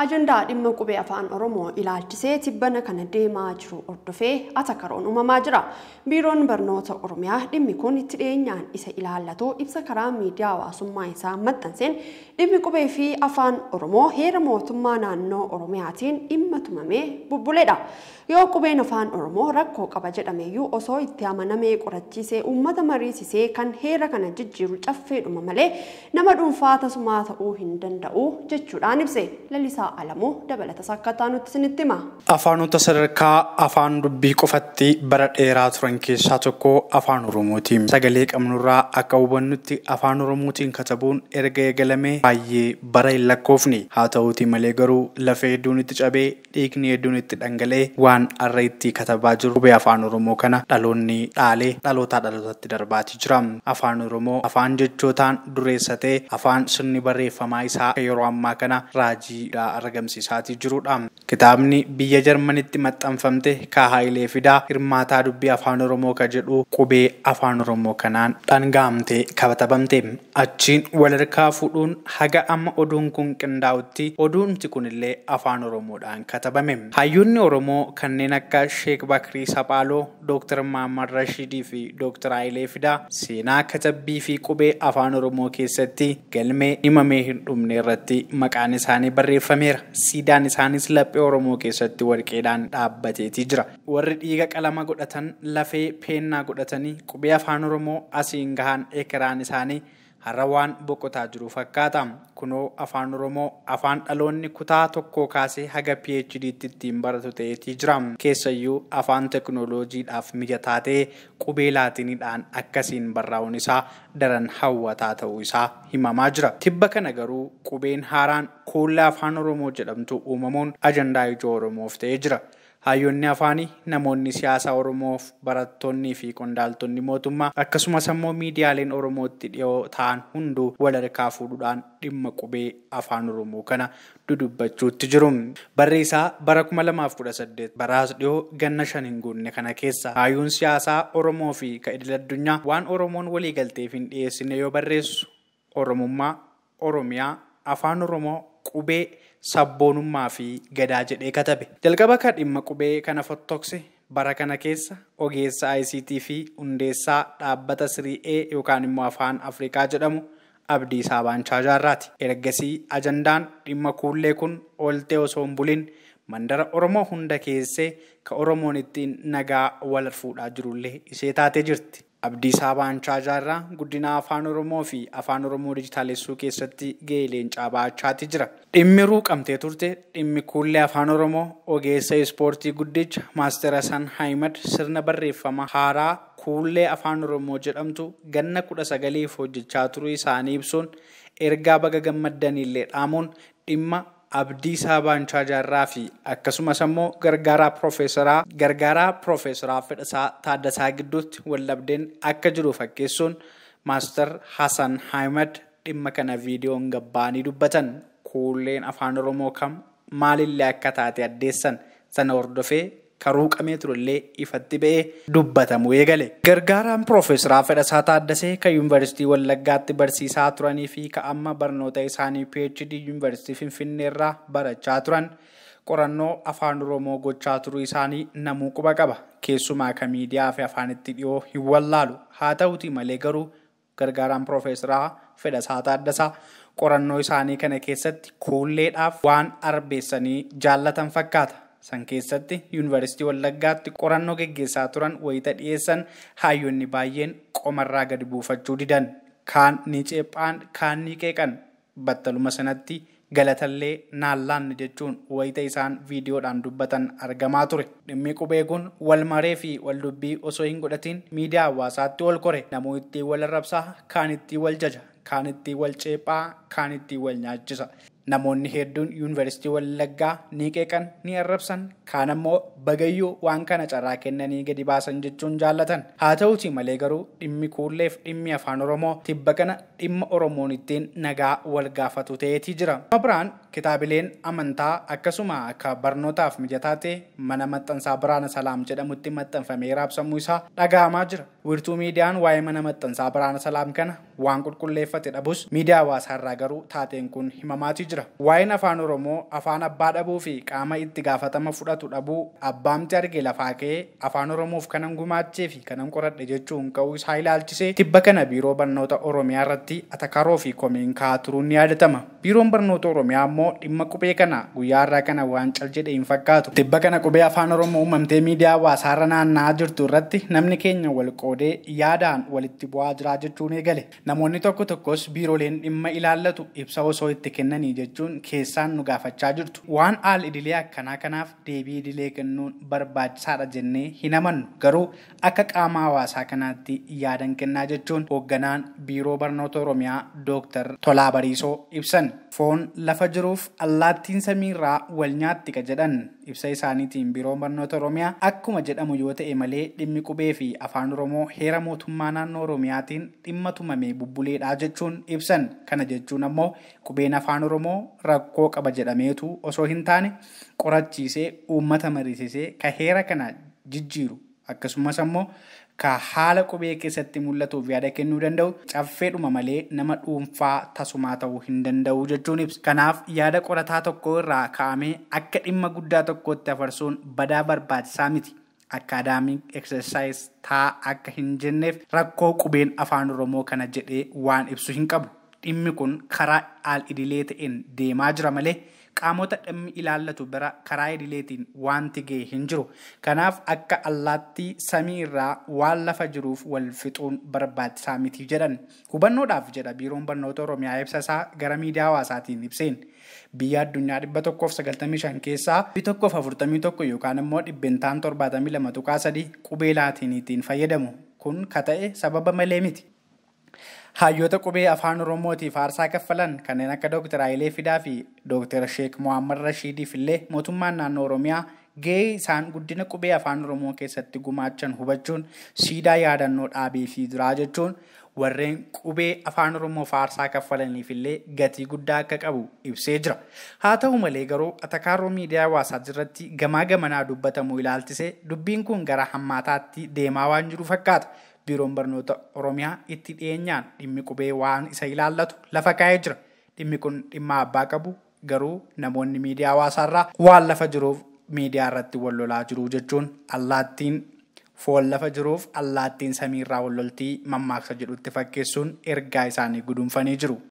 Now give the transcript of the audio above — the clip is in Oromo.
Ajandaa dhimma qubee afaan Oromoo ilaalchisee tibbana kana deemaa jiru hordofee atakaroon uumamaa jira. Biiroon Barnoota Oromiyaa dhimmi kun itti dhiyeenyaan isa ilaallatu ibsa karaa miidiyaa hawaasummaa isaa maxxanseen dhimmi qubee fi afaan Oromoo heera mootummaa naannoo Oromiyaatiin dhimma tumamee bubbuledha. Yoo qubeen afaan Oromoo rakkoo qaba jedhameyyuu osoo itti amanamee qorachiisee uummata mariisisee kan heera kana jijjiiru caffeedhuma malee nama dhuunfaa tasumaa ta'uu hin danda'u jechuudhaan ibse. Lalisaa Alamuu dabalata sakkataa nutti isinitti hima. Afaanota sadarkaa afaan dubbii qofatti bara dheeraa turan keessaa tokko afaan Oromooti. Sagalee qabnurraa akka hubannutti afaan Oromootiin katabuun erga eegalamee baay'ee bara hin lakkoofne. Haa ta'uutii malee garuu lafee hedduun itti cabee dhiigni hedduun itti dhangala'ee waan har'a itti katabaa jiru qubee afaan Oromoo kana dhaloonni dhaalee dhalootaa dhalootatti darbaatii jira. Afaan Oromoo afaan jechootaan dureessatee afaan sirni barreeffamaa isaa yeroo ammaa kana raajiidhaa argamsiisaatii jirudha. Kitaabni biyya Jarmanitti maxxanfamte Kaahayilee Fidaa hirmaataa dubbii afaan Oromoo ka jedhu qubee afaan Oromoo kanaan dhangaamtee kabatabamte. Achiin walharkaa fuudhuun haga amma oduun kun qindaa'utti oduunti kunillee afaan Oromoodhaan katabame. Hayyoonni Oromoo kanneen akka Sheek Bakrii Saphaaloo, Dooktar Mahammad Rashidii fi Dooktar Hayilee Fidaa seenaa katabbii fi qubee afaan Oromoo keessatti galmee himamee hin dhumne irratti maqaan isaanii barreeffameera. Siidaan isaanis laphee Oromoo keessatti warqeedhaan dhaabbateetii jira. Warri dhiiga qalama godhatan lafee peennaa godhatanii qubee afaan Oromoo asiin gahan ekeraan isaanii har'a waan boqotaa jiru fakkaata. Kunoo afaan Oromoo afaan dhaloonni kutaa tokkoo kaasee haga PhD'tti ittiin baratu ta'eetii jira. Keessayyuu afaan teknooloojiidhaaf mijataa ta'e qubee laatiniidhaan akkasiin barraa'uun isaa daran hawwataa ta'uu isaa himamaa jira. Tibba kana garuu qubeen haaraan kuulla afaan Oromoo jedhamtu uumamuun ajandaa ijoo Oromoof ta'ee jira. Hayyoonni afaanii, namoonni siyaasaa Oromoof, barattoonnii fi qondaaltonni mootummaa akkasumas ammoo miidiyaaleen Oromootti dhiyoo ta'an hunduu wal harkaa fuudhuudhaan dhimma qubee afaan Oromoo kana dudubbachuutti jiru. Barri isaa bara 2018 baraas dhiyoo ganna 5 hin guunne kana keessa hayyuun siyaasaa Oromoo fi ka idil addunyaa waan Oromoon waliigalteef hin dhiyeessine yoo barreessu Oromummaa, Oromiyaa, afaan Oromoo, qubee, sabboonummaa fi gadaa jedhee katabe. Jalqaba kan dhimma qubee kana fottokse bara kana keessa ogeessa ICT fi hundeessaa dhaabbata 3A yookaan immoo afaan Afrikaa jedhamu Abdiisaa Baanchaa Jaarraati. Ergasii ajandaan dhimma kuullee kun ooltee osoo hin bulin mandara Oromoo hunda keessee ka Oromoon ittiin nagaa wal fuudhaa jirullee ishee taatee jirti. Abdiisaa Baanchaa Jaarraa guddina afaan Oromoo fi afaan Oromoo dijitaalessuu keessatti gahee leencaa ba'achaati jira. Dhimmi ruuqamtee turte dhimmi kuullee afaan Oromoo ogeessa ispoortii guddicha Maaster Hasan Haayimad sirna barreeffama haaraa kuullee afaan Oromoo jedhamtu ganna 19 hojjechaa turuu isaanii ibsuun ergaa baga gammaddaniillee dhaamuun dhimma Abdiisaa Baanchaa Jaarraa fi akkasumas ammoo gargaaraa Piroofeesaraa Fedhasaa Taaddasaa gidduutti wallabdeen akka jiru fakkeessuun Maaster Hasan Haayimad dhimma kana viidiyoon gabbaanii dubbatan. Kuulleen afaan Oromoo kam maalillee akka taate addeessan sana hordofee karuuqamee turellee ifatti ba'ee dubbatamuu eegale. Gargaaraan Piroofeesaraa Fedhasaa Taaddasee kan Yuunivarsiitii Wallaggaatti barsiisaa turanii fi ka amma barnoota isaanii PhD Yuunivarsiitii Finfinneerraa barachaa turan qorannoo afaan Oromoo gochaa turuu isaanii namuu quba qaba. Keessumaa kan miidiyaa fi afaanitti dhiyoo hin wallaalu. Haa ta'uutii malee garuu gargaaraan Piroofeesaraa Fedhasaa Taaddasaa qorannoo isaanii kana keessatti kuulleedhaaf waan arbeessanii jaallatan fakkaata. San keessatti Yuunivarsiitii Wallaggaatti qorannoo geggeessaa turan wayita dhiyeessan hayyoonni baay'een qomarraa gadi buufachuu didan. Kaan ni ceephaan, kaan ni qeeqan. Battaluma sanatti galatallee naallaanne jechuun wayita isaan viidiyoodhaan dubbatan argamaa ture. Dhimmi qubee kun wal maree fi wal dubbii osoo hin godhatin miidiyaa hawaasaatti ol kore. Namuu ittiin wal arrabsaa, kaan ittiin wal jaja, kaan ittiin wal ceephaa, kaan ittiin wal nyaachisa. Namoonni hedduun Yuunivarsiitii Wallaggaa ni qeeqan, ni arrabsan, kaan ammoo bagayyuu waan kana carraa kennanii gadi baasan jechuun jaallatan. Haa ta'uutii malee garuu dhimmi kuulleef dhimmi afaan Oromoo tibba kana dhimma Oromoon ittiin nagaa wal gaafatu ta'eetii jira. Biraan kitaabileen amantaa akkasuma akka barnootaaf mijataa ta'e mana maxxansaa Biraana Salaam jedhamutti maxxanfamee raabsamuu isaa dhaga'amaa jira. Wiirtuu miidiyaan waa'ee mana maxxansaa Biraana Salaam kana Waan qulqulleeffate dhabus miidiyaa hawaasaarraa garuu taateen kun himamaatii jira. Waa'een afaan Oromoo afaan abbaa dhabuu fi qaama itti gaafatama fudhatu dhabuu abbaamti arge lafaa ka'ee afaan Oromoof kanan gumaachee fi kanan qoradhe jechuun ka'uu isaa ilaalchisee tibba kana biiroo barnoota Oromiyaa irratti atakaroo fi komeen ka'aa turuun ni yaadatama. Biiroon barnoota Oromiyaa immoo dhimma qubee kana guyyaa har'aa kana waan cal jedhe hin fakkaatu. Tibba kana qubee afaan Oromoo uumamtee miidiyaa hawaasaarra naanna'aa jirtu irratti namni keenya wal qoodee yaadaan walitti bu'aa jira jechuun eegale. Namoonni tokko tokkos biirooleen dhimma ilaallatu ibsa osoo itti kennanii jechuun keessaan nu gaafachaa jirtu. Waan haal idilee akkanaa kanaaf deebii idilee kennuun barbaachisaadha jennee hin amannu. Garuu akka qaama hawaasaa kanaatti yaadan kennaa jechuun hoogganaan biiroo barnoota Oromiyaa Dooktar Tolaa Bariisoo ibsan. Foon lafa jiruuf allaattiin samiirraa wal nyaatti ka jedhan ibsa isaaniitiin biiroon barnoota Oromiyaa akkuma jedhamu yoo ta'e malee dhimmi qubee fi afaan Oromoo heera mootummaa naannoo Oromiyaatiin dhimma tumamee bubbuleedha jechuun ibsan. Kana jechuun ammoo qubeen afaan Oromoo rakkoo qaba jedhameetu osoo hin taane qorachiisee uummata mariisisee ka heera kana jijjiiru akkasumas ammoo ka haala qubee keessatti mul'atuuf yaada kennuu danda'u caffeedhuma malee nama dhuunfaa tasumaa ta'uu hin danda'u jechuun ibsa. Kanaaf yaada qorataa tokko irraa kaa'amee akka dhimma guddaa tokkootti afarsuun badaa barbaachisaa miti. Academic exercise taa akka hin jenneef rakkoo qubeen afaan Oromoo kana jedhee waan ibsu hin qabu. Dhimmi kun karaa al idilee ta'een deemaa jira malee qaamota dhimmi ilaallatu bira karaa idileetiin wanti ga'e hin jiru. Kanaaf akka allaattii samii irraa waan lafa jiruuf wal fixuun barbaachisaa miti jedhan. Hubannoodhaaf jedha biiroon barnoota Oromiyaa ibsa isaa gara miidiyaa hawaasaatiin ibseen. Biyya addunyaa 195 keessaa 141 yookaan immoo 72.3% qubee laatiiniitiin fayyadamu. Kun ka ta'e sababa malee miti. Hayyoota qubee afaan Oromootiif aarsaa kaffalan kanneen akka Dooktar Hayilee Fidaa fi Dooktar Sheek Mohammad Rashiidiif illee mootummaan naannoo Oromiyaa gahee isaan guddina qubee afaan Oromoo keessatti gumaachan hubachuun siidaa yaadannoo dhaabee fi jiraa jechuun warreen qubee afaan Oromoo aarsaa kaffalaniif illee gatii guddaa akka qabu ibsee jira. Haa ta'u malee garuu atakaaroo miidiyaa hawaasaa irratti gamaa gamanaa dubbatamu ilaalchisee dubbiin kun gara hammaataatti deemaa waan jiru fakkaata. Biiroon barnoota Oromiyaa itti dhiyeenyaan dhimmi qubee waan isa ilaallatu lafa kaa'ee jira. Dhimmi kun dhimma abbaa qabu garuu namoonni miidiyaa hawaasaarraa waan lafa jiruuf miidiyaa irratti wal lolaa jiru jechuun allaattiin foon lafa jiruuf allaattiin samiirraa wal loltii mammaaksa jedhutti fakkeessuun ergaa isaanii guduunfanii jiru.